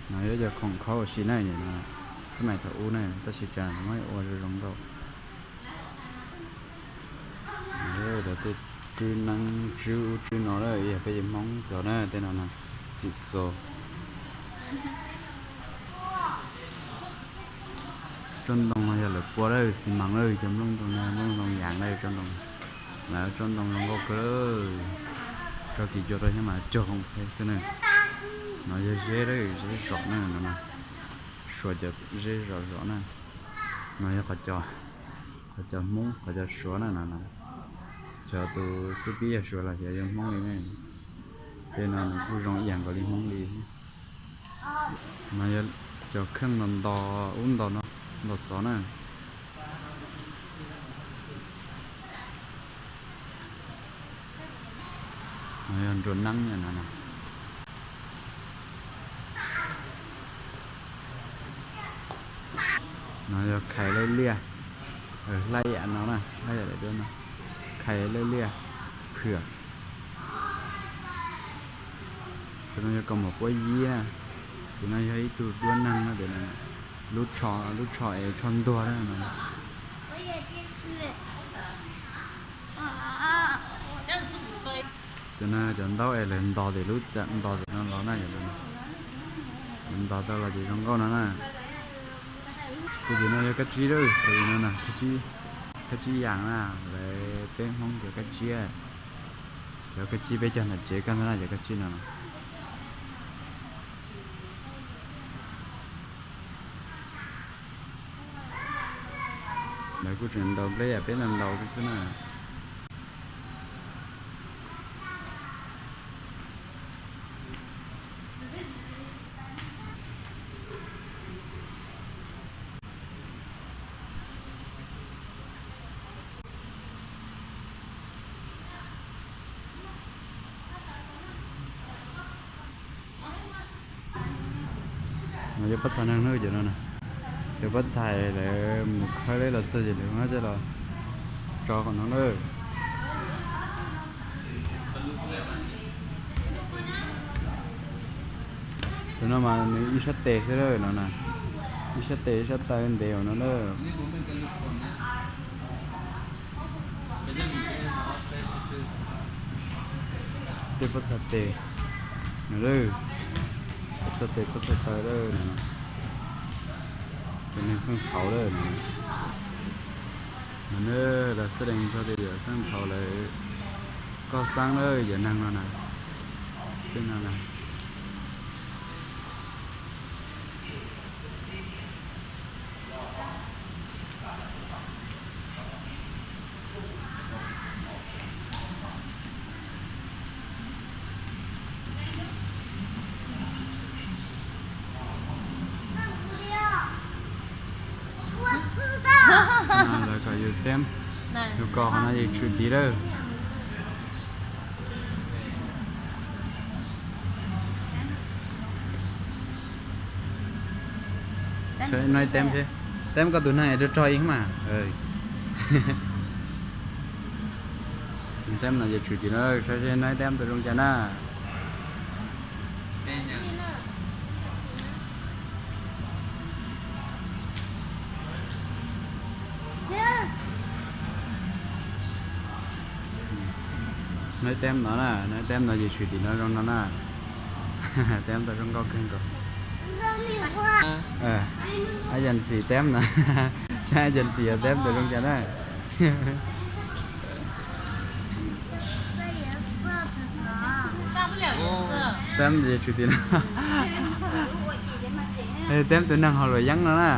No yog cov khoom khaub ua si na, xab mais thaum ub na, tab sis cas muab ua zoo zoo nkauj. Cov tej tswb neeb tswb ub tswb no na, yog peb cov Hmoob cov na, tej no na, xim xo. Tsob ntoo no yog lawv pua lawm, xi mas lawm, cov nplooj ntoo no, nplooj ntoo yas lawm, tsob ntoo. Lawv tsob ntoo zoo nkauj kawg, tso kiv cua rau thiab mas cog hoo peb xwb na. No yog zeb lawm, zeb zom na no, suav cov zeb zom zom na. No yog qhov cov Hmoob, qhov cov Suav na no. Cov tus xub pib yog Suav los xyov yog Hmoob li ne. Tej no nws kuj zoo ib yam nkaus li Hmoob li. No yog cov kheej ntos ub ntos no, ntos xov na. No yog nruas neeb no. No yog khais lawj liaj, hlab yam no na, hlab yam no, khais lawj liaj, phwam. Tus no yog kaus mom puab yib na, tus no yog ib tug duab neeg na, tus no lub tsho, lub tsho es tsho ntuag na no. Tus no cov ntaub es lawv ntos tim lub, ntos tim no los na, lawv ntos tau los ces zoo nkauj no na. Tus tim no yog kab tsib lawm, tus no na, kab tsib yas na, lawv peb Hmoob cov kab tsib, cov kab tsib peb cog ntawm tsev kawg ntag na, cov kab tsib no. Lawv kuj tseem ntaus nplej yam peb no ntaus xwb na. No yog pob txha neeg na, cov no na. Cov pob txha lawv mus khawb leb los txog ces lawv muab coj los tso qhov no na. Tus no mas nws ib sab tes xwb lawm no na. Ib sab tes ib sab taw ntev no na. Tej pob txha tes no, pob txha tes pob txha taw lawm no. Cov neeg xeej thaud lawm no. No na, lawv xab dees txog tias yawm xeej thaud lawv koj xeeb lawm yawm neeg no na. Tej no na. Lawv kom yus teb, yus kos qhov no yus tshwm tid lawm. Saib neb teb seb, teb koj tus neeg es rog rog ib mas. Teb no yus tshwm tid na, saib seb neb teb tus zoo cas na. Neb teb no na, neb teb no yus tshwm tim no zoo no na. Teb tau zoo nkauj kawg nkaus. Ab yas xis teb no, ab yas xis yog teb tus zoo cas na. Teb yus tshwm tim no. Teb tus neeg ho luam yeeb no na.